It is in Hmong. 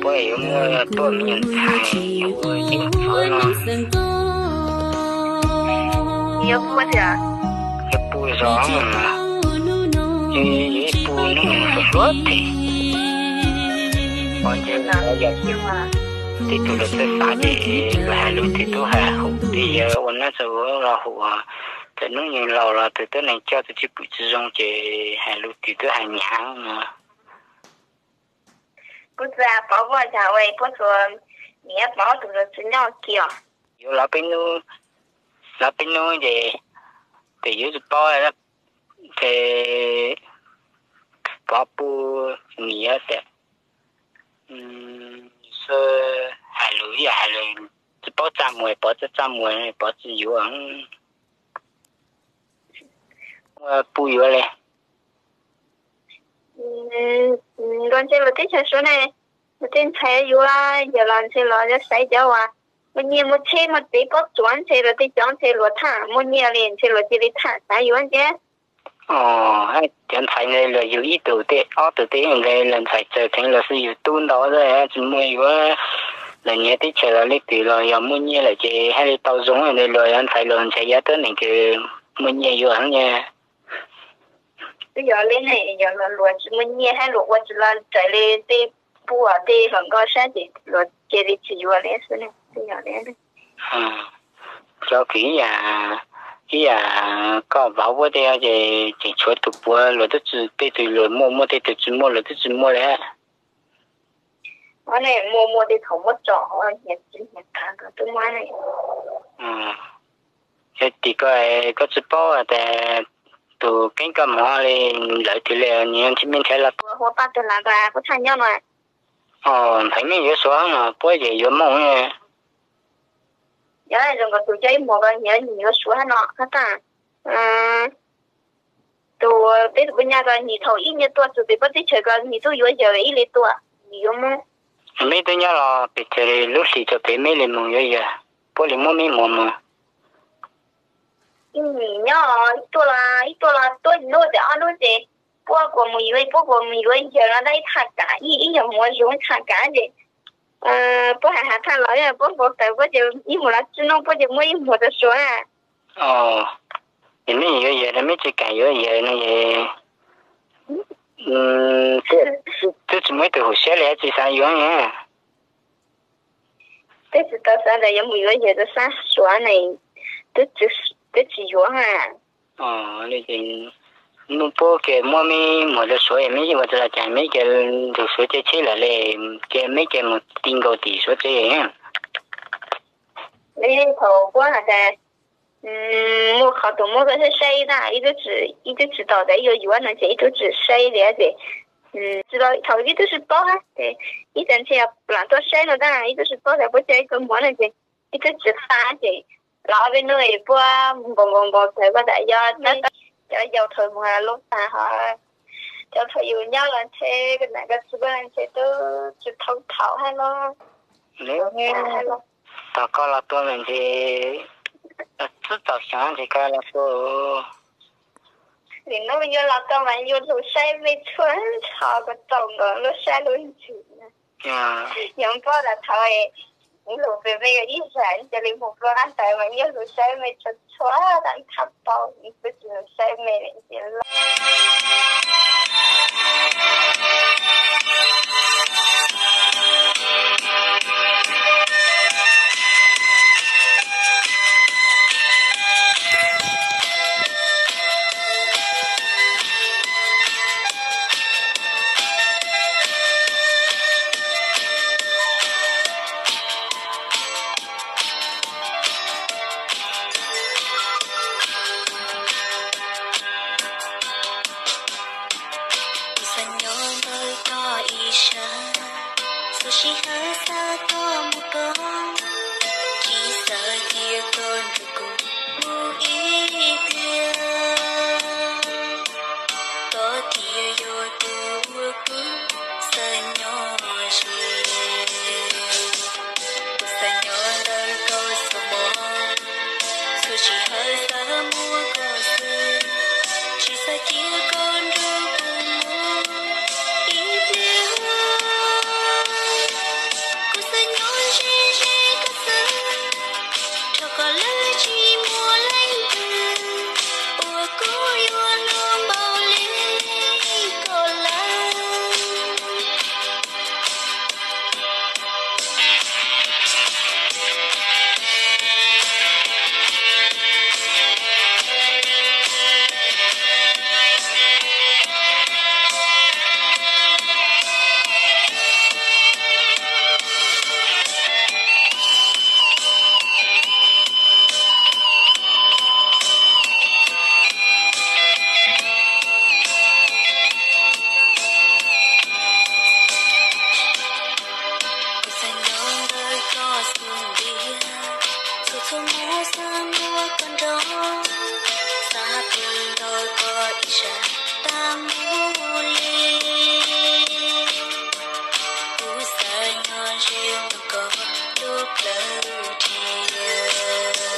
Puab yuav muaj tuaj me nyuam ntxhais yuav ua yeeb txwv no. Yuav pw zov, yuav pw hnub hluas hluas phem. Tej tug lawv txawj xav ces lawv hais lus twg tub hais hum twb yog ua nab txawg ua los hum, txawm hnub yug laus los tus tuab neeg coj tus tsis pum tsis zoo ces hais lus twg tub hais nyav no. Kuv txawm pov vuaj cas ua puab txhua niam pov tus tsis nyob kiag. Yuav los peb hnub, los peb hnub ces, ces yuav tsis paub, ces pov pw niam tias, xwb hais lus ib yam hais lus tsis paub txaj muag, pov txaj muag, pov tsis yuav. Ua pw yuav li. Nkaus ntshe luag teb chaws Suav ne, luag tej ntxhais yuav yawg los ntshe los yuav xaiv cov uas muaj nyiaj muaj tsheb muaj tsev pob tsuas, ntshe luag tej cov ntshe luag tham muaj nyiaj li ntshe luag cia li tham xav yuav ntxiv. Cov ntxhais ntawd luag yug ib tug tej ob tug tej ntawd los ntxhais txawm tseev los xwb yug tub ntau tsis muaj yuav. Lawv nyiam teb chaws los leej twg los yog muaj nyiaj lawm ces haj li tau zoo ntawd los yog ntxhais los ntshe yuav tuab neeg kws muaj nyiaj yuav ne. Twb yog li ne, yog luag tsis muaj nyiaj hab luag ua tsis los raws li tej puj tej hluas nkauj sab ces luag cia li tsis yuav li xwb ne. Twb yog li. Cov kws ib yam, ib yam koj vauv puab tej ces tseem tshuav tus puav luag twb tsis, tej tug luag muaj muaj tej tug tsis muaj luag twb tsis muaj li. Muaj muaj tej thaum muab tso, nyias txiv nyias tav twb muab ne. Yog tim koj, koj tsis paub tas tus keeb koj mog li, lawv twg li nws nrhiav me nrhiav los tua hua paj tug lav tas kuv txhaj nyob no. Ntxhais mej yuav Suav no puab ces yuav Mooj. Yog zoo nkaus tus coj ib muag ko nyias nyias yuav Suav hab no hab tas. Tus peb tus puj nyaj ko nyias thaum ib nyuag tuaj txug pem puab teb chaws ko nyias tub yuav yawg ib li tuaj, nyias yuav Moob. Meb twb nyob los pes tsawg lub hlis txog pem meb li moog yuav yawg, puab li muab meb muag moog. Ib nyuag nyob ib tuaj los, ib tuaj los tuab hnub tes ob hnub ces puab kuas mus yuav, puab kuas mus yuav yawg no tab ib tham kav, ib nyuag muag zoo ib tham kav ces puab has has tham los puab npau taws puab ces ib mus los tsi noog puab ces muab ib muag rau Suav na. Ces meb yuav yawg no meb tsis kam yuav yawg no es twb tsis muaj ib tug hum siab li tsis xav yuav na. Twb tsis tau xav tas yuav mus yuav yawg rau sab Suav ne, twb tsis yuav ha. Muab puab ke muab meb muag rau Suav es meb yeej ua tsis los cas, meb ke ntug Suav tsev tsheb lawm li, ke meb ke mus ti nkaus tim Suav tsev. Thaum puab has tas muaj qhov tus muab koj saib saib na, ib tub tsis tau tas ib yuav yuav no ces ib tub tsis saib li ces thaum ib tub tsis paub ces ib tug ntshe lam tuaj saib no tab ib tub tsis paub tas puab coj ib tug muag no ces ib tub tsis qab ces los ob peb hnub es puab npau npau npau txawv koj tas yog cov yau thaum mus lub tas ho cov thaum yus nyob los ntshe koj nam koj txiv koj ntshe tub tsis thoob thaum hab los. Thaum koj los tuaj mas ntshe twb txaus xyoo ntshe koj los tuaj. Nim no yuav los tau mas yuav lug saib mej txhua nrho kom txaus nkaus lub sab lub ntsws. Yog paub tas thaum lug pem mej ib zag cia li mus pluaj qab ntawd mas yuav lug saib mej txhua txhua tag nrho paub, twb tsis lug saib mej li. Kuv xav nyob ntawm koj ib sab, txhua sij hawm xav tuaj mus koj, tsis xav cia koj nrug kuv mus ib tiag. Koj thiaj yog tus uas kuv xav nyob ze. Kuv xav nyob ntawm koj txhua hmo, txhua sij hawm xav muaj koj xwb, tsis xav cia koj nrug kuv mus ib pliag. Nyob ze tus koj lub plawv dhia.